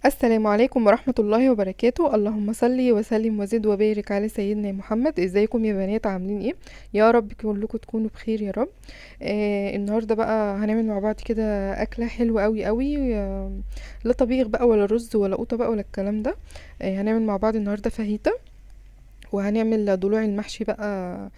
السلام عليكم ورحمة الله وبركاته. اللهم صل وسلم وزد وبارك على سيدنا محمد. ازيكم يا بنات، عاملين ايه؟ يا رب كلكم تكونوا بخير يا رب. النهارده بقى هنعمل مع بعض كده اكله حلوة قوي قوي، لا طبيخ بقى ولا رز ولا قوطه بقى ولا الكلام ده. هنعمل مع بعض النهارده فاهيتا، وهنعمل ضلوع المحشي بقى،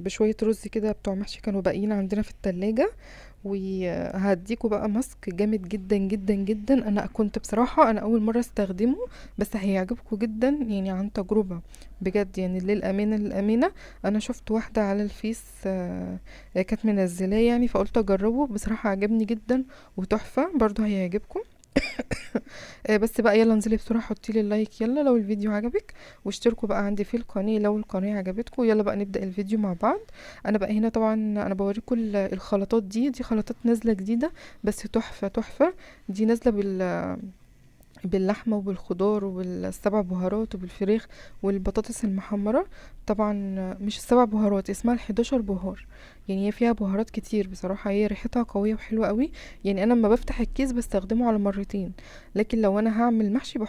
بشوية رز كده بتوع محشي كانوا باقيين عندنا في التلاجة. وهديكوا بقى ماسك جامد جدا جدا جدا، انا كنت بصراحة اول مرة استخدمه، بس هيعجبكم جدا عن تجربة بجد. للأمانة انا شفت واحدة على الفيس، كانت منزلاه فقلت اجربه، بصراحة عجبني جدا وتحفة، برضو هيعجبكم. بس بقى يلا انزلي بسرعة حطي لي اللايك يلا لو الفيديو عجبك، واشتركوا بقى عندي في القناة لو القناة عجبتكم. يلا بقى نبدأ الفيديو مع بعض. انا بقى هنا طبعا انا بوريكم الخلطات دي، دي خلطات نازلة جديدة بس تحفة تحفة. دي نازلة باللحمة وبالخضار وبالسبع بهارات وبالفراخ والبطاطس المحمرة. طبعا مش السبع بهارات، اسمها الحداشر بهار، هي فيها بهارات كتير بصراحة، هي ريحتها قوية وحلوة قوي. انا لما بفتح الكيس بستخدمه على مرتين، لكن لو انا هعمل محشي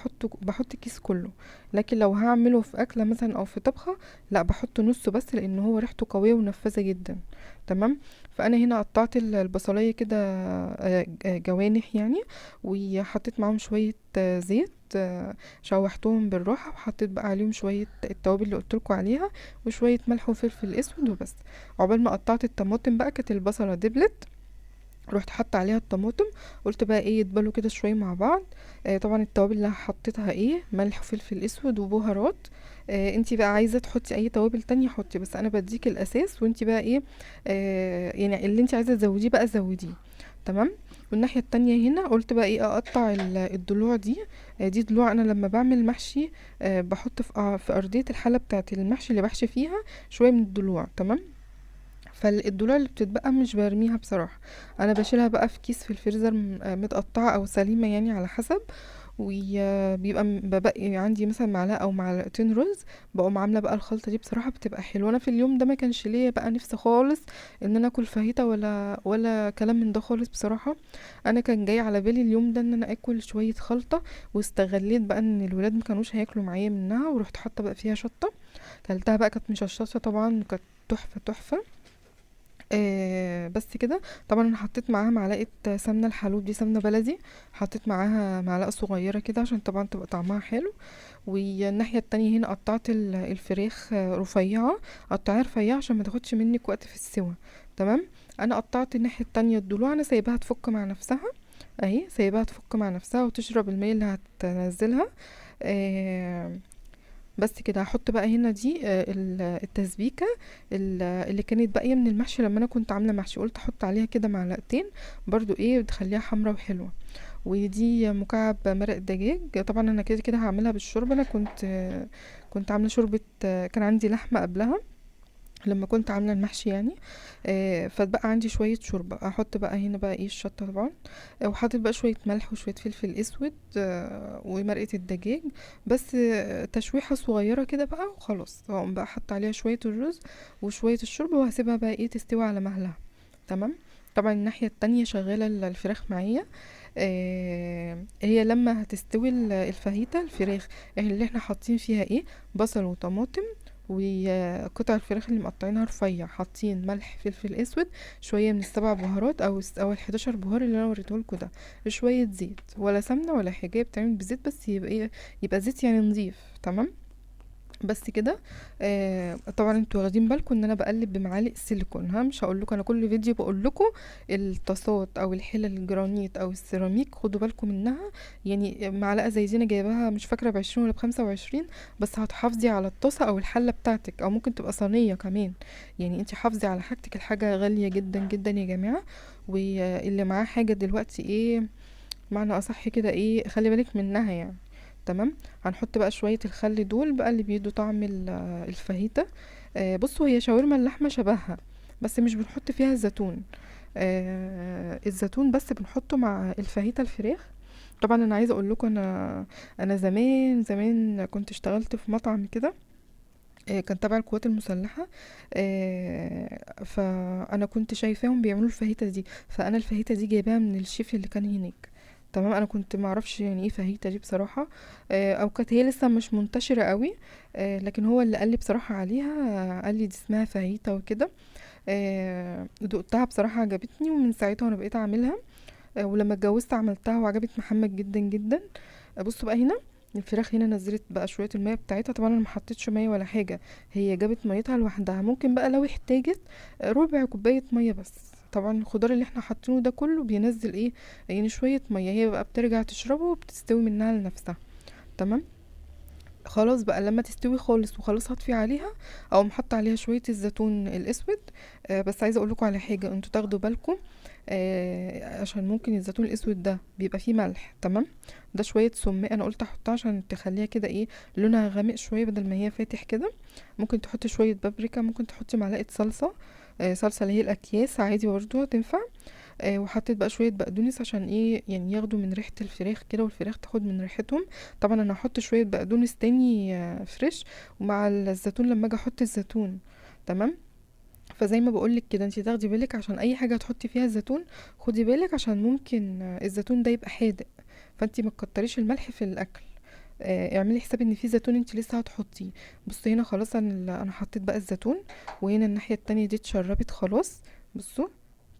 بحط الكيس كله، لكن لو هعمله في اكلة مثلا او في طبخة لا بحط نصه بس، لان هو ريحته قوية ونفاذة جدا. تمام. فانا هنا قطعت البصلية كده، جوانح وحطيت معاهم شوية، زيت، شوحتهم بالراحة، وحطيت بقى عليهم شوية التوابل اللي قلتلكوا عليها وشوية ملح وفلفل اسود وبس. عقبال ما قطعت الطماطم بقى كانت البصلة دبلت، رحت حاطه عليها الطماطم، قلت بقى ايه يدبلوا كده شوية مع بعض. طبعا التوابل اللي حطيتها ايه، ملح وفلفل اسود وبهارات. انتي بقى عايزه تحطي اي توابل تانية حطي، بس انا بديك الاساس، وانتي بقى ايه، اللي انتي عايزه تزوديه بقى زوديه. تمام. والناحية التانية هنا قلت بقى ايه اقطع الضلوع دي. دي ضلوع انا لما بعمل محشي، بحط في ارضية الحلة بتاعه المحشي اللي بحشي فيها شوية من الضلوع. تمام. فالضلوع اللي بتتبقى مش برميها بصراحة، انا بشيلها بقى في كيس في الفريزر متقطعه او سليمة على حسب. وبيبقى ببقي عندي مثلا معلقه او معلقتين رز، بقوم عامله بقى الخلطة دي، بصراحة بتبقى حلوة. انا في اليوم ده ما كانش ليا بقى نفس خالص ان انا اكل فاهيتا ولا كلام من ده خالص بصراحة. انا كان جاي على بالي اليوم ده ان انا اكل شوية خلطه، واستغليت بقى ان الولاد ما كانوش هياكلوا معايا منها، ورحت حاطه بقى فيها شطه، كلتها بقى كانت مشطشطه طبعا، كانت تحفة تحفة. بس كده. طبعا انا حطيت معاها معلقه سمنه الحلوب، دي سمنه بلدي، حطيت معاها معلقه صغيرة كده عشان طبعا تبقى طعمها حلو. والناحية التانية هنا قطعت الفراخ رفيعة، قطعيها رفيعة عشان ما تاخدش منك وقت في السوا. تمام. انا قطعت الناحية التانية الضلوع، انا سايباها تفك مع نفسها اهي، سايباها تفك مع نفسها وتشرب المية اللي هتنزلها. بس كده. هحط بقى هنا دي، التسبيكة اللي كانت باقية من المحشي لما انا كنت عاملة محشي، قلت احط عليها كده معلقتين برضو ايه بتخليها حمرا وحلوة. ودي مكعب مرق دجاج، طبعا انا كده كده هعملها بالشوربة. انا كنت عاملة شوربة، كان عندي لحمة قبلها لما كنت عاملة المحشي فاتبقى عندي شوية شوربة. احط بقى هنا بقى ايه الشطة طبعا، وحاطط بقى شوية ملح وشوية فلفل اسود، ومرقة الدجاج بس، تشويحة صغيرة كده بقى وخلاص. هقوم بقى حاطة عليها شوية الرز وشوية الشوربة، وهسيبها بقى ايه تستوي على مهلها. تمام. طبعا الناحية التانية شغالة الفراخ معايا، هي لما هتستوي الفاهيتا الفراخ اللي احنا حاطين فيها ايه، بصل وطماطم وقطع الفراخ اللي مقطعينها رفيع، حاطين ملح فلفل اسود، شوية من السبع بهارات او الحداشر بهار اللي انا وريتهولكوا ده، شوية زيت ولا سمنه ولا حاجة، بتعمل بزيت بس يبقى ايه، يبقى زيت نظيف. تمام. بس كده. طبعا انتوا واخدين بالكم ان انا بقلب بمعالق سيليكون، ها مش هقول لكم، انا كل فيديو بقول لكم الطاسات او الحلل الجرانيت او السيراميك خدوا بالكم منها. معلقه زي دي انا جايباها مش فاكره ب20 ولا ب25، بس هتحافظي على الطاسه او الحلة بتاعتك، او ممكن تبقى صينية كمان، انتي حافظي على حاجتك. الحاجة غالية جدا جدا يا جماعة، واللي معاه حاجة دلوقتي ايه معنى اصح كده ايه، خلي بالك منها. تمام. هنحط بقى شوية الخل دول بقى اللي بيدوا طعم الفاهيتا. بصوا هي شاورما اللحمة شبهها، بس مش بنحط فيها الزيتون، الزيتون بس بنحطه مع الفاهيتا الفراخ. طبعا انا عايزه اقول لكم انا زمان زمان كنت اشتغلت في مطعم كده، كان تبع القوات المسلحة، فانا كنت شايفاهم بيعملوا الفاهيتا دي، فانا الفاهيتا دي جايباها من الشيف اللي كان هناك. تمام. انا كنت معرفش يعني ايه فاهيتا دي بصراحة، او كانت هي لسه مش منتشرة قوي، لكن هو اللي قال لي بصراحة عليها، قال لي دي اسمها فاهيتا وكده. دقتها بصراحة عجبتني، ومن ساعتها وانا بقيت اعملها. ولما اتجوزت عملتها وعجبت محمد جدا جدا. بصوا بقى هنا الفراخ هنا نزلت بقى شوية المية بتاعتها، طبعا انا ما حطيتش مية ولا حاجة، هي جابت ميتها لوحدها. ممكن بقى لو احتاجت ربع كوباية مية بس، طبعا الخضار اللي احنا حاطينه ده كله بينزل ايه يعني شوية مية، هي بقى بترجع تشربه وبتستوي منها لنفسها. تمام. خلاص بقى لما تستوي خالص وخلاص هطفي عليها، او محط عليها شوية الزيتون الاسود. بس عايزه اقول لكم على حاجة، انتوا تاخدوا بالكم، عشان ممكن الزيتون الاسود ده بيبقى فيه ملح. تمام. ده شوية سماق انا قلت احطها عشان تخليها كده ايه لونها غامق شوية بدل ما هي فاتح كده. ممكن تحطي شوية بابريكا، ممكن تحطي معلقه صلصه، صلصه اللي هي الاكياس عادي برضو هتنفع. وحطيت بقى شوية بقدونس عشان ايه يعني ياخدوا من ريحه الفراخ كده، والفراخ تاخد من ريحتهم. طبعا انا هحط شوية بقدونس تاني، فريش، ومع الزيتون لما اجي احط الزيتون. تمام. فزي ما بقولك كده انتي تاخدي بالك عشان اي حاجة هتحطي فيها الزيتون خدي بالك، عشان ممكن الزيتون ده يبقى حادق، فانتي ما تكتريش الملح في الاكل. اعملي حساب ان في زيتون انتي لسه هتحطيه. بصي هنا خلاص انا حطيت بقى الزيتون، وهنا الناحية التانية دي اتشربت خلاص. بصوا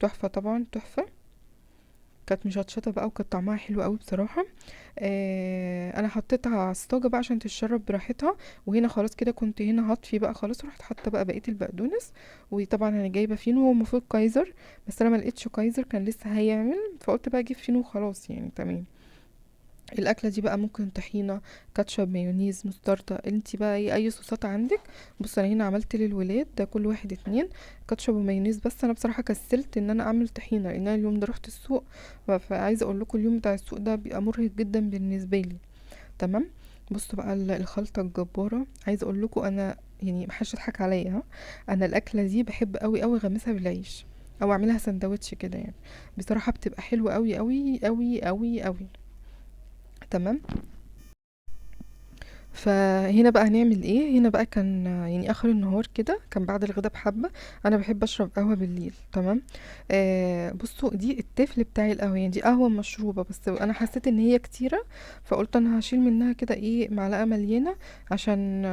تحفة، طبعا تحفة، كانت مشطشطه بقى وكانت طعمها حلو قوي بصراحة. انا حطيتها على الصاجه بقى عشان تتشرب براحتها. وهنا خلاص كده كنت هنا هطفي بقى خلاص، رحت حاطه بقى بقية البقدونس. وطبعا انا جايبه فينو، هو المفروض كايزر بس انا ما لقيتش كايزر، كان لسه هيعمل، فقلت بقى اجيب فينو وخلاص يعني. تمام. الاكلة دي بقى ممكن طحينه، كاتشب، مايونيز، مستردة، انتي بقى ايه اي صوصات عندك. بصوا انا هنا عملت للولاد ده كل واحد 2 كاتشب ومايونيز، بس انا بصراحة كسلت ان انا اعمل طحينه لان انا اليوم ده رحت السوق، فعايزه اقول لكم اليوم بتاع السوق ده بيبقى مرهق جدا بالنسبة لي. تمام. بصوا بقى الخلطة الجبارة، عايزه اقول لكم انا يعني محدش يضحك عليا، ها، انا الاكلة دي بحب قوي قوي اغمسها بالعيش او اعملها سندوتش كده، يعني بصراحة بتبقى حلوة قوي قوي قوي قوي قوي. تمام. فهنا بقى هنعمل ايه؟ هنا بقى كان يعني اخر النهار كده، كان بعد الغدا بحبه، انا بحب اشرب قهوة بالليل. تمام. بصوا دي التفل بتاعي القهوة، يعني دي قهوة مشروبه بس انا حسيت ان هي كتيرة، فقلت انا هشيل منها كده ايه معلقه مليانة، عشان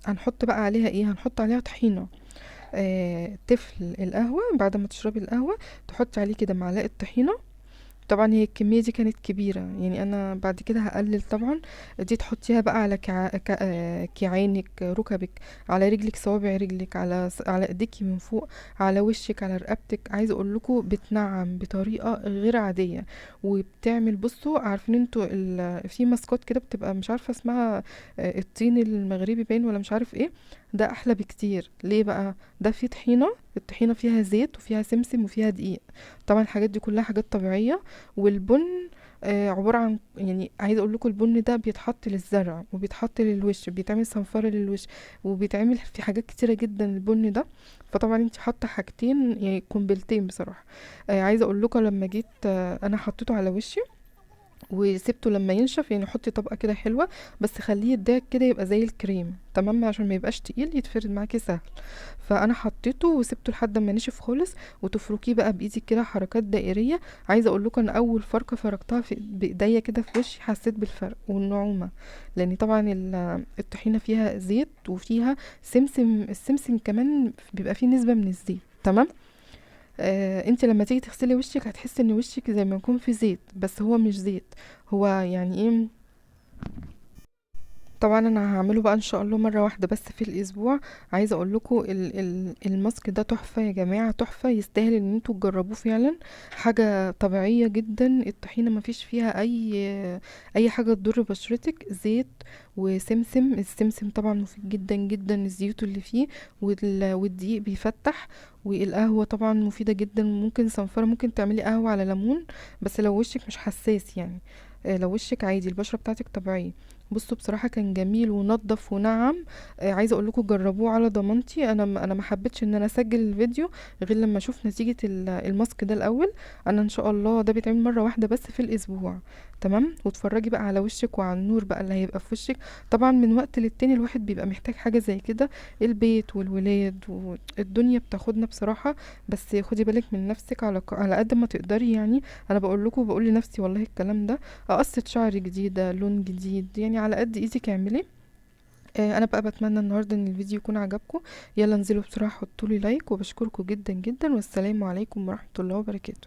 هنحط بقى عليها ايه، هنحط عليها طحينه. تفل القهوة بعد ما تشربي القهوة تحطي عليه كده معلقه طحينه. طبعا هي الكمية دي كانت كبيرة، يعني انا بعد كده هقلل طبعا. دي تحطيها بقى على كيعانك، ركبك، على رجلك، صوابع رجلك، على ايديكي من فوق، على وشك، على رقبتك. عايزه اقول لكم بتنعم بطريقة غير عادية، وبتعمل بصوا عارفين انتوا في ماسكات كده بتبقى مش عارفه اسمها، الطين المغربي باين ولا مش عارف ايه، ده احلى بكتير. ليه بقى؟ ده فيه طحينه، الطحينه فيها زيت وفيها سمسم وفيها دقيق، طبعا الحاجات دي كلها حاجات طبيعية. والبن، عبارة عن يعني عايزة اقول لكم البن ده بيتحط للزرع وبيتحط للوش، بيتعمل صنفرة للوش، وبيتعمل في حاجات كتيرة جدا البن ده. فطبعا انت حاطة حاجتين يعني قنبلتين بصراحة. عايزة اقول لكم لما جيت، انا حطيته على وشي وسبته لما ينشف، يعني حطي طبقة كده حلوة بس خليه يداك كده يبقى زي الكريم، تمام، عشان ما يبقاش تقيل يتفرد معاكي سهل. فانا حطيته وسبته لحد ما نشف خالص، وتفركيه بقى بايدك كده حركات دائريه. عايزه اقول لكم ان اول فركه فركتها بايديا كده في وشي حسيت بالفرق والنعومه، لان طبعا الطحينه فيها زيت وفيها سمسم، السمسم كمان بيبقى فيه نسبه من الزيت، تمام. انت لما تيجي تغسلي وشك هتحسي ان وشك زي ما يكون فيه زيت، بس هو مش زيت، هو يعني ايه. طبعا انا هعمله بقى ان شاء الله مرة واحدة بس في الاسبوع. عايزه اقول لكم الماسك ده تحفة يا جماعة، تحفة، يستاهل ان انتوا تجربوه فعلا، حاجة طبيعية جدا. الطحينه ما فيش فيها اي حاجة تضر بشرتك، زيت وسمسم، السمسم طبعا مفيد جدا جدا، الزيوت اللي فيه والدقيق بيفتح، والقهوة طبعا مفيدة جدا. ممكن صنفره، ممكن تعملي قهوة على ليمون، بس لو وشك مش حساس يعني، لو وشك عادي البشرة بتاعتك طبيعية. بصوا بصراحة كان جميل ونضف ونعم. عايزه اقول لكم جربوه على ضمانتي. انا ما حبيتش ان انا اسجل الفيديو غير لما اشوف نتيجة الماسك ده الاول. انا ان شاء الله ده بيتعمل مرة واحدة بس في الاسبوع، تمام. واتفرجي بقى على وشك وعلى النور بقى اللي هيبقى في وشك. طبعا من وقت للتاني الواحد بيبقى محتاج حاجة زي كده، البيت والولاد والدنيا بتاخدنا بصراحة. بس خدي بالك من نفسك على قد ما تقدري. انا بقول لكم وبقول لنفسي والله الكلام ده، قصة شعر جديدة، لون جديد، على قد ايدك اعملي. انا بقى بتمنى النهارده ان الفيديو يكون عجبكم. يلا انزلوا بسرعة حطوا لي like، وبشكركم جدا جدا، والسلام عليكم ورحمة الله وبركاته.